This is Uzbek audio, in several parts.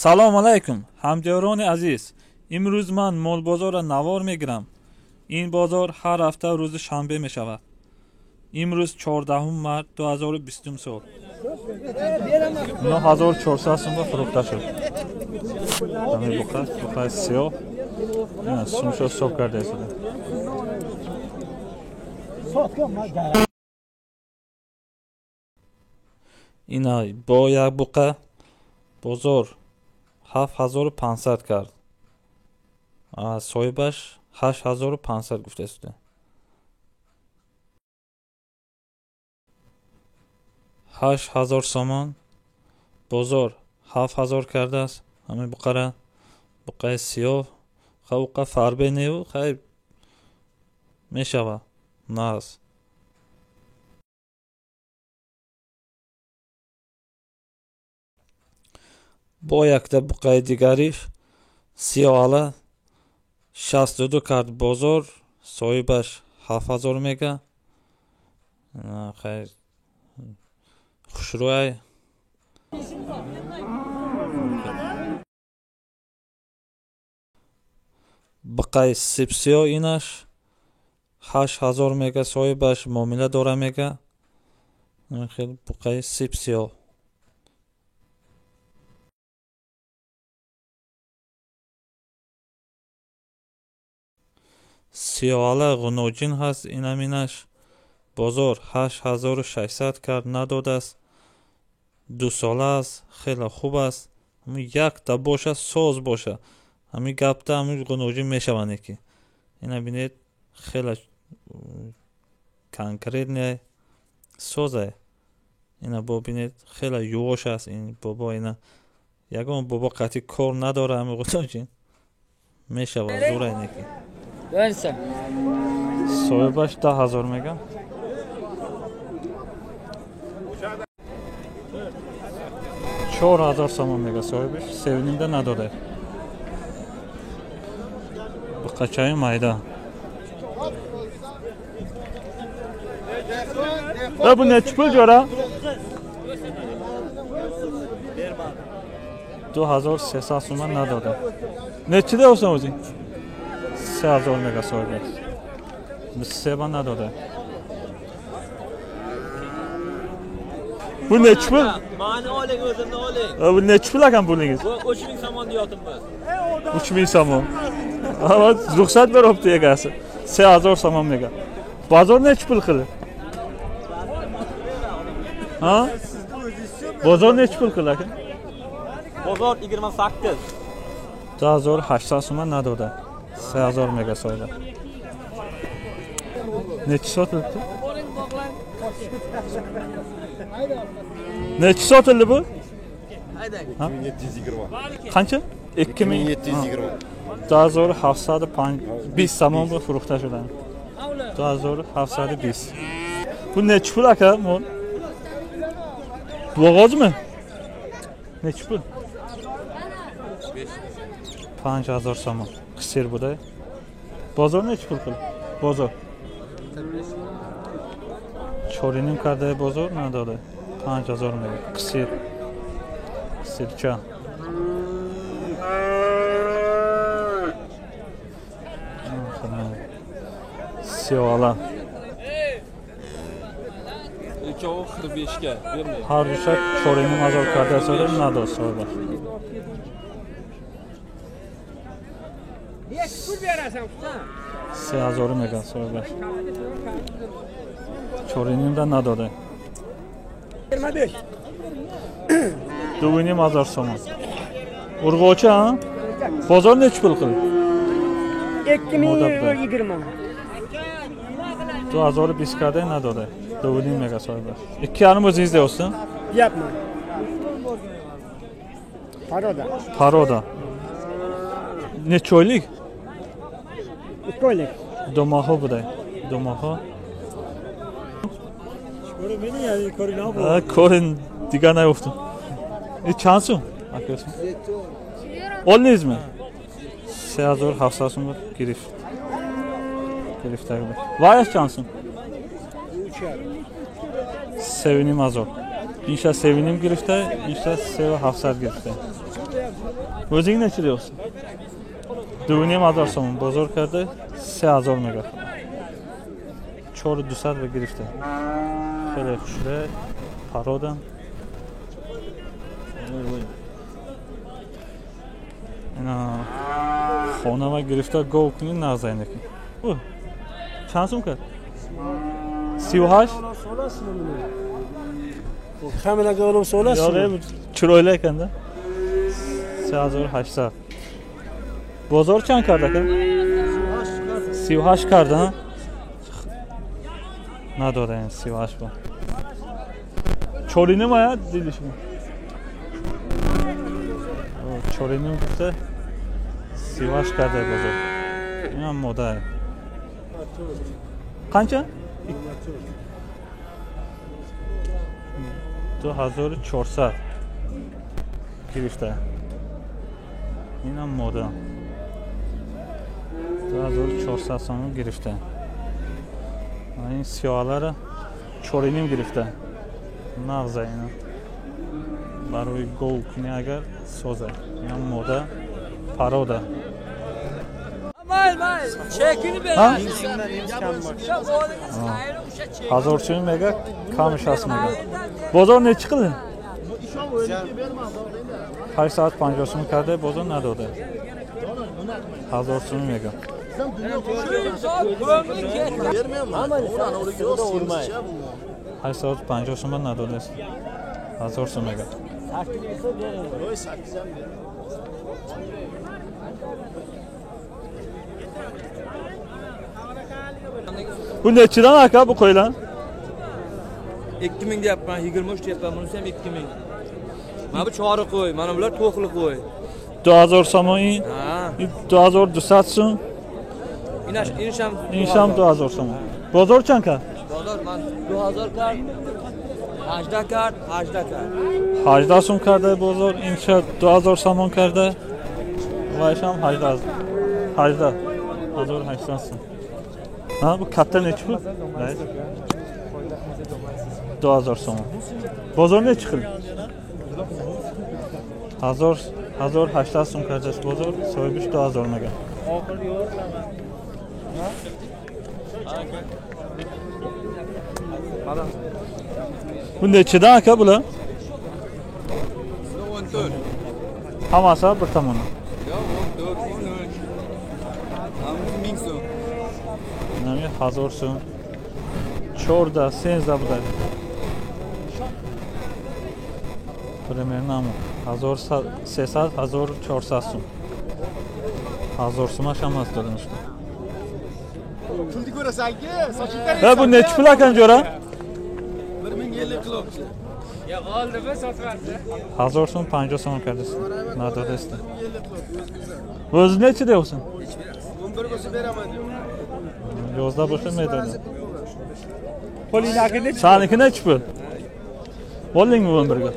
Салом алайкум, ҳамдиёрони азиз. Имрӯз ман молбозорро навор мегирам. Ин бозор ҳар ҳафта рӯзи шанбе мешавад. Имрӯз 14 март 2020 сол. 9400 сумба фурӯхта шуд. Ҳамин буқа, буқаи сиёҳ. Ина сумшо ҳисоб карда шуда. Ина бо як буқа бозор 7500 кард. Соҳибаш 8500 гуфта шуда. 8000 сомон бозор 7000 кардааст. Ҳамин буқара, буқаи сиёҳ, хавқа фарбе неву хай мешава нағз. Бо якта буқаи дигариш сиёҳала 62 кард бозор, соҳибаш 7000 мега. Хай хушрӯяй. Буқаи сипсиё инаш 8000 мега, соҳибаш муомила дора мега. Хел буқаи сипсиё. Сиёҳала ғуноҷин ҳаст, инам инаш бозор 8600 кард, надодааст. Дусола аст, хеле хуб аст. Ҳамин якта боша, соз боша. Ҳамин гапта ҳамин ғуноҷин мешаванд яки. Ина бинед, хеле конкретне созае. Ина бо бинед, хеле ювош аст ин бобо. Ина ягон бобо қатъи кор надора, ҳамин ғуноҷин мешавад зура инеки. Соҳибаш 10000 мега. 4000 сомон мега соҳибаш, 3.5 надода. Буқачаи майда. Бу нечи пул ҷора? 2300 сомон надода. Нечида осан o'zing? 3000 мега соҳибаш. Себа надода. Bu nechi pul? Mani oling, o'zimni oling. Bu nechi pul ekan pulingiz? Bu 3000 somon deyapmiz. 3000 somon. Ha, ruxsat beryapti egasi. 3000 somon mega. Bozor nechi pul qildi? Ha? Bozor nechi pul qildi aka? Bozor 28. 2800 somon надода. 3000 mega so'ydi. Nechi sotildi? Nechi sotildi bu? 2720. Qancha? 2720. 2720 somon bu фурӯхта шудан. 2720. Bu nechi pul aka? Bo'g'ozmi? Nechi pul? 5000 somon. Qisir buday. Bozor nechi pul qildi? Bozor. 4.5 карда бозор надода. 5000 мега. Қисир. Қисирча. Сиёҳала. Ikkovi 45ga bermaydi. Har dusha 4.5 карда so'rab надод соҳибаш. Nechi pul berasan usta? 3000 мега соҳибаш. 4.5 надода. 25. 2.5 сомон. Urg'ochi ha? Bozor nechi pul qildi? 2020. 2020 карда надода. 2.5 мега соҳибаш. 2.5 o'zingiz deyapsiz? Deyapman. Paroda. Paroda. Necha oylik? 2 oylik. Domaho buday. Domaho. Ko'rin digar nayoftim. Чанд сум? Акасум. Олдingizmi? 3700 сум гирифт. Гирифта буд. Ваяш чанд сум? 3.5 Инша 3.5 гирифта, инша 3.700 гирифта. O'zing necha deyapsan? 2,5 ҳазор сомон бозор карда, 3 ҳазор мега. 4200 ба гирифта. Хеле хушра порода. Ина хонама гирифта гов кунӣ нағзайнаки. Чанд сум кард? 38? Yo'q, chiroyli ekanda. 3800. Bozor чанд кард ака? 38 кард, а? Надода ин 38 ба. Чориним ая диди шумо? Чориним гуфта 38 карда бозор. Инам мода. Qancha? 2400 гирифта. Инам мода. 2400 сомон гирифта. Ин сиёҳалара чориним гирифта. Нағза ина. Барои гов кунӣ агар соза. Инам мода порода. Ha? Ҳазор сӯм мега, камиш ҳаст мега. Бозор nechi qildi? 850 сум карда, бозор надода. 1000 сум мега. 850 сум надодааст. 1000 сум мега. Bu nechidan aka bu qo'ylar? 2000 deyapman, 23 deyapman, bunisi ham 2000. Mana bu chori qo'y, mana bular to'qli qo'y. 2000 somon in, 2200 so'm. Inisham Inisham 2000 somon. Bozor чанд кард? Bozor man 2000 кард, 18 кард, 18 кард. 18 сум карда бозор, инша 2000 сомон карда. Вайшам 18. 18. 1800 сум. Ha bu katta nechi pul? 2000 сомон. Bozor nechi qildi? 1800 сум кардааст бозор, соҳибиш 2000 мега. Bu nechidan aka bular? 14. Hammasi bir tomondan. Yo'q, 14, 13. Hammasi 1000 so'm. Nami 1000 so'm. 14, 13 буда. Примерно ҳамон. 1300, 1400 сум. 1000 сумаш ҳам аст дода мешуда. Pulni ko'rasan-ki, sochingdan. Va bu nechi pul ekan jo'ra? 1050 qilyapti. 1000 so'm 50 сом кардааст. Надодааст. O'zi nechi deyapsan? 11 bo'lsa beraman deyapti. 11 bo'lsa medadi. Saniki nechi pul? Bo'ldingmi 11ga?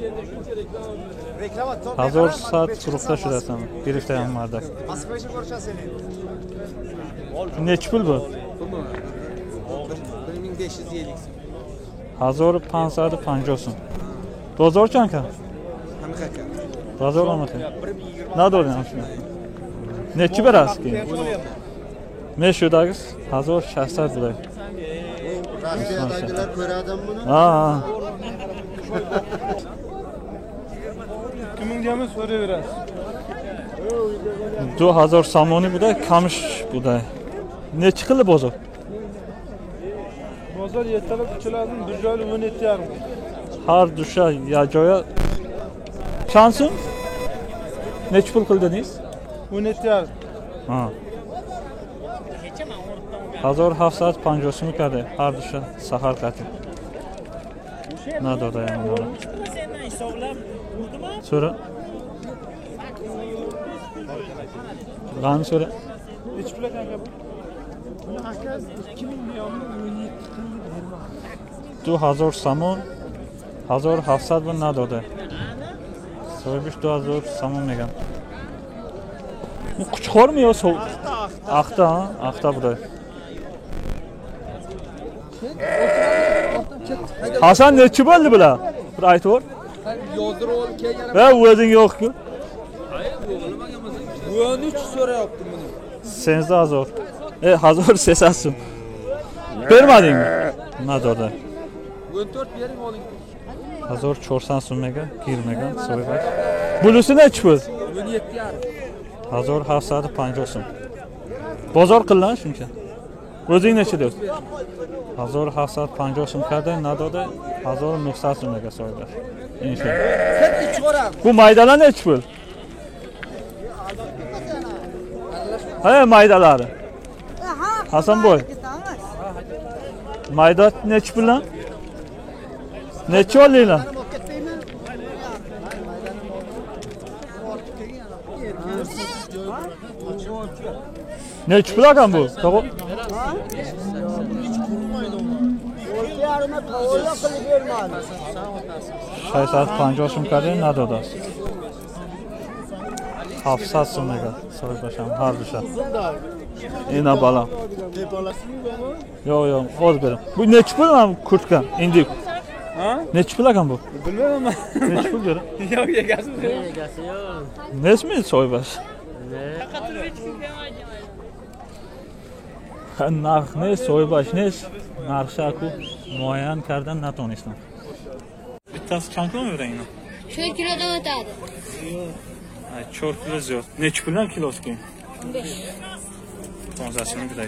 1100 фурӯхта шудааст. Гирифтаям мардак. Moskvaga ko'rishasiz seni. Nechi pul bu? 1550 so'm. 1550 сум. Бозор чанд кард? Ҳамиқа кард. Бозор омад. Надодем шумо. Nechi berasiz keyin? Мешудагиз 1600 буда. Rossiyadagilar ko'radimi buni? Ha, ha. 2000 gami so'rayverasiz. 2000 somoni буда, камиш буда. Nechi qildi bozor? Bozor ertalab uchalasini bir joyli 17,5. Har dusha ya joya чанд сум? Nechi pul qildi dedingiz? 17,5. Ha. 1750 сум карда ҳар душа саҳар қатӣ. Надодаям онро. So'ra. Qani so'ra. Nechi pul ekan aka bu? Buni aka 2000 deyapman, 17 qildi berma. 2000 сомон 1700 бу надода. Соҳибиш 2000 сомон меган. Bu Qo'chqormi yo Axta, ha? Axta буда. Hasan nechi bo'ldi bular? Bir aytib. Yozdirib olib kelgan. Va o'zing yo'q-ku. 13 so'rayapti buni. 13000. 1300 so'm. Bermadingmi? Надода. 14 bering oling. 1400 so'mga girmagan so'ybash. Bunisi nechi pul? 17,5. 1750 so'm. Bozor qil lan shuncha. O'zing necha deyapsan? 1750 so'm karda надода 1900 so'mga so'ybash. Inshaalloh. Bu maydalar nechi pul? Ha, maydalari. Hasanboy. Mayda nechi pul lan? Necha oldinglar? Nechi pul ekan bu? 650 so'm karda надодааст. 700 so'm ekan so'rasham har dusha. Ina bala. Yo'q, yo'q, hozir beraman. Bu nechi pul mana kurtka? Indik. Ha? Nechi pul ekan bu? Bilmayman. Nechi pul beraman? Yo'q, egasi yo'q. Egasi yo'q. Nesmi so'ybash? Narx ne, so'ybash ne? Narxi muayyan kardan natонистам. Bittasi qancha kilo berang? 4 kilodan o'tadi. 4 kilo ziyod. Nechi puldan kilosi keyin? 15. 15 ming kilo.